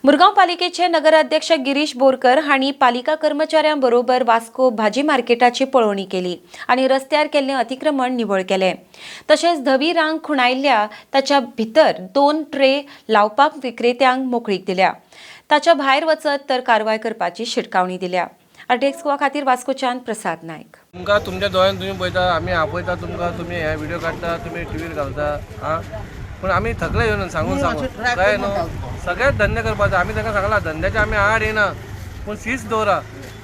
मुरगांव पालिकेचे नगराध्यक्ष गिरीश बोरकर हांणी पालिका कर्मचाऱ्यां बरोबर वास्को भाजी मार्केटाची पळोवणी केली आनी रस्त्यार केल्लें अतिक्रमण निवळ केलें. तशेंच धवी रांग खुणायल्ल्या ताच्या भितर 2 ट्रे लावपाक विक्रेत्यांक मोकळीक दिल्या. ताच्या भायर वचत तर कारवाय करपाची शिटकावणी दिल्या. आरटीएक्स गोवा खातीर वास्कोच्यान प्रसाद नायक. तुमकां तुमच्या दोळ्यान तुमी पळयता, आमी आपयता तुमकां, तुमी हे व्हिडिओ काडटा, तुमी टिवीर घालता. आं, पूण आमी थकले येवन सांगून सांगून, कळ्ळें न्हू? सगळेच धंदे करपाक जाय. आमी तांकां सांगलां धंद्याचे आमी आड येना, पूण शिस्त दवरा.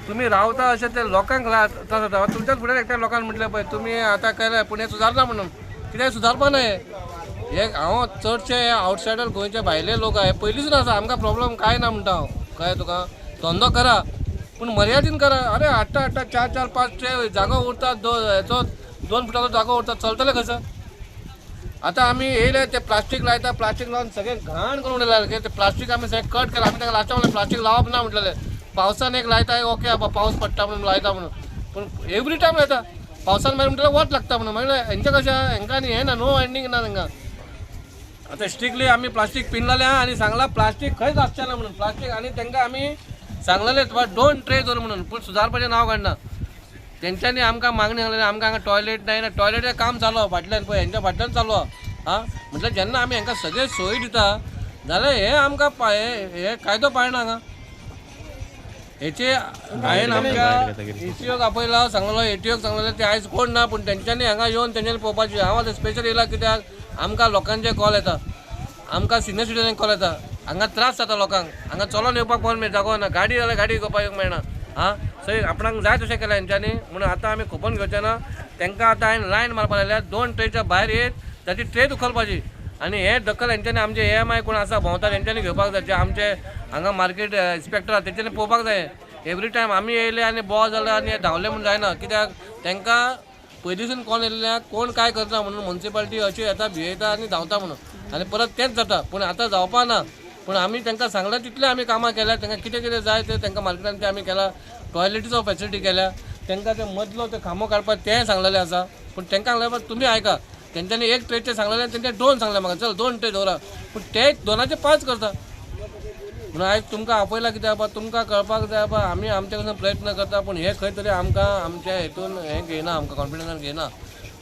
तुमी रावता अशें ते लोकांक त्रास जाता. तुमच्याच फुडें एकट्या लोकांक म्हटलें पळय तुमी आतां केलें, पूण हें सुदारना म्हणून कितें सुदारपा ना. हें हांव चडशे आवटसायडर गोंयचे भायले लोक हे पयलींसून आसा. आमकां प्रॉब्लम कांय ना म्हणटा हांव, कळ्ळें तुका? धंदो करा पूण मर्यादीन करा. अरे हाडटा हाडटा 4 4 5 ट्रे जागो उरता, हेचो 2 फुटाचो जागो उरता, चलतले कसो? आतां आमी येयले ते प्लास्टीक लायता, प्लास्टीक लावन सगळें घाण करून उडयला. ते प्लास्टीक आमी सगळें कट केलां. आमी तांकां लास्टाक म्हणलें प्लास्टीक लावप ना म्हटलेलें. पावसान एक लायता, ओके बाबा पावस पडटा म्हणून लायता म्हणून, पूण एवरी टायम लायता. पावसान मागीर म्हणटलें वत लागता म्हणून. मागीर हेंचें कशें, हेंकां न्ही हें ना, नो एंडींग ना तांकां. आतां स्ट्रिक्टली आमी प्लास्टीक पिनलेलें आनी सांगलां प्लास्टीक खंयच आसचें ना म्हणून. प्लास्टीक आनी तांकां आमी सांगलेलें 2 ट्रे दवर म्हणून, पूण सुदारपाचें नांव काडना. तेंच्यांनी आमकां मागणी घातली, आमकां हांगा टॉयलेट ना, टॉयलेटाचें काम चालू आहा फाटल्यान पळय, हेंच्या फाटल्यान चालू आहा. आं, म्हटल्यार जेन्ना आमी हांकां सगळे सोयी दिता जाल्यार हे आमकां हे कायदो पाळना हांगा. हेचे हांवें आमच्या एटीओक आपयला, सांगलेलो एटीओक सांगलेलें, ते आयज कोण ना, पूण तेंच्यांनी हांगा येवन तेंच्यांनी पळोवपाची. हांव आतां स्पेशल येयला कित्याक आमकां लोकांचे कॉल येता, आमकां सिनियर सिटीजन कॉल येता, हांगा त्रास जाता लोकांक, हांगा चलोन येवपाक कोण मेळ जागो ना, गाडी जाल्यार गाडी घेवपाक येवंक मेळना. आं, सो आपणाक जाय तशें केलें हेंच्यांनी, म्हणून आतां आमी खोपोवन घेवचें ना तांकां. आतां हांवें लायन मारपाक लागल्या, 2 ट्रेच्या भायर येत ताची ट्रे उखलपाची. आनी हे दखल हेंच्यांनी आमचे AMI कोण आसा भोंवता तेंच्यांनी घेवपाक जाय. जे आमचे हांगा मार्केट इन्स्पेक्टर आसा तेंच्यांनी पळोवपाक जाय. एवरी टायम आमी येयले आनी बॉ जाले आनी धांवले म्हूण जायना, कित्याक तांकां पयलींसून कोण येयल्ले कोण काय करता म्हणून म्युनिसिपालिटी अशी येता भियेता आनी धांवता म्हणून, आनी परत तेंच जाता. पूण आतां जावपा ना, पूण आमी तांकां सांगलां तितलें आमी कामां केल्या. तांकां कितें कितें जाय तें तांकां मार्केटान तें आमी केलां. टॉयलेटीचो फेसिलिटी केल्या तांकां, ते मदलो ते खांबो काडपाक तेंय सांगलेलें आसा. पूण तांकां सांगलें तुमी आयका, तेंच्यांनी 1 ट्रेचें सांगलेलें, तेंचे 2 सांगलें म्हाका, चल 2 ट्रे दवरा, पूण ते 2चे 5 करता. म्हणून आयज तुमकां आपयलां कित्याक बाबा तुमकां कळपाक जाय बाबा आमी आमचे कडसून प्रयत्न करता, पूण हे खंय तरी आमकां आमच्या हेतून हें घेयना, आमकां कॉन्फिडन्सान घेयना.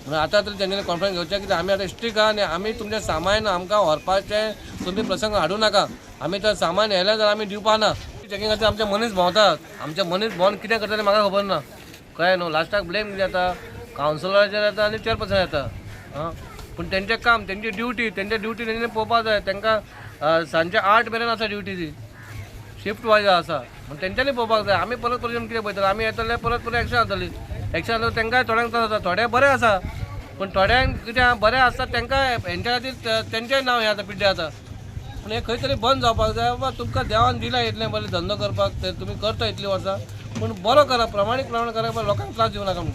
म्हणून आतां तरी तेंच्यांनी कॉन्फिडन्स घेवचें कित्याक आमी आतां स्ट्रीक आहा आनी आमी तुमचें सामान आमकां व्हरपाचें तुमी प्रसंग हाडूं नाका. आमी तर सामान येयलें जाल्यार आमी दिवपा ना. चॅकिंग खातीर आमचे मनीस भोंवतात, आमचे मनीस भोंवन कितें करता तें म्हाका खबर ना, कळ्ळें न्हू? लास्टाक ब्लेम कितें जाता, कावन्सिलराचेर येता आनी चेअरपर्सन येता. आं, पूण तेंचें काम, तेंची ड्युटी, तेंच्या ड्युटी तेंच्यांनी पळोवपाक जाय. तांकां सांजचे 8 मेरेन आसा ड्युटी, ती शिफ्ट वायज आसा, म्हण तेंच्यांनी पळोवपाक जाय. आमी परत परत येवन कितें पळयतले, आमी येतले परत परत एक्शन जातली. एक्शन जातली तांकां थोड्यांक त्रास जाता, थोडे बरे आसा, पूण थोड्यांक कितें बरें आसता तांकां हेंच्या खातीर तेंचें नांव हें आतां पिड्ड्यार जाता. पूण हें खंय तरी बंद जावपाक जाय. बाबा तुमकां देवान दिलां इतलें बरें धंदो करपाक, ते तुमी करता इतलीं वर्सां, पूण बरो करा, प्रमाणीक प्रमाण करा, लोकांक त्रास दिवं नाका म्हणटा.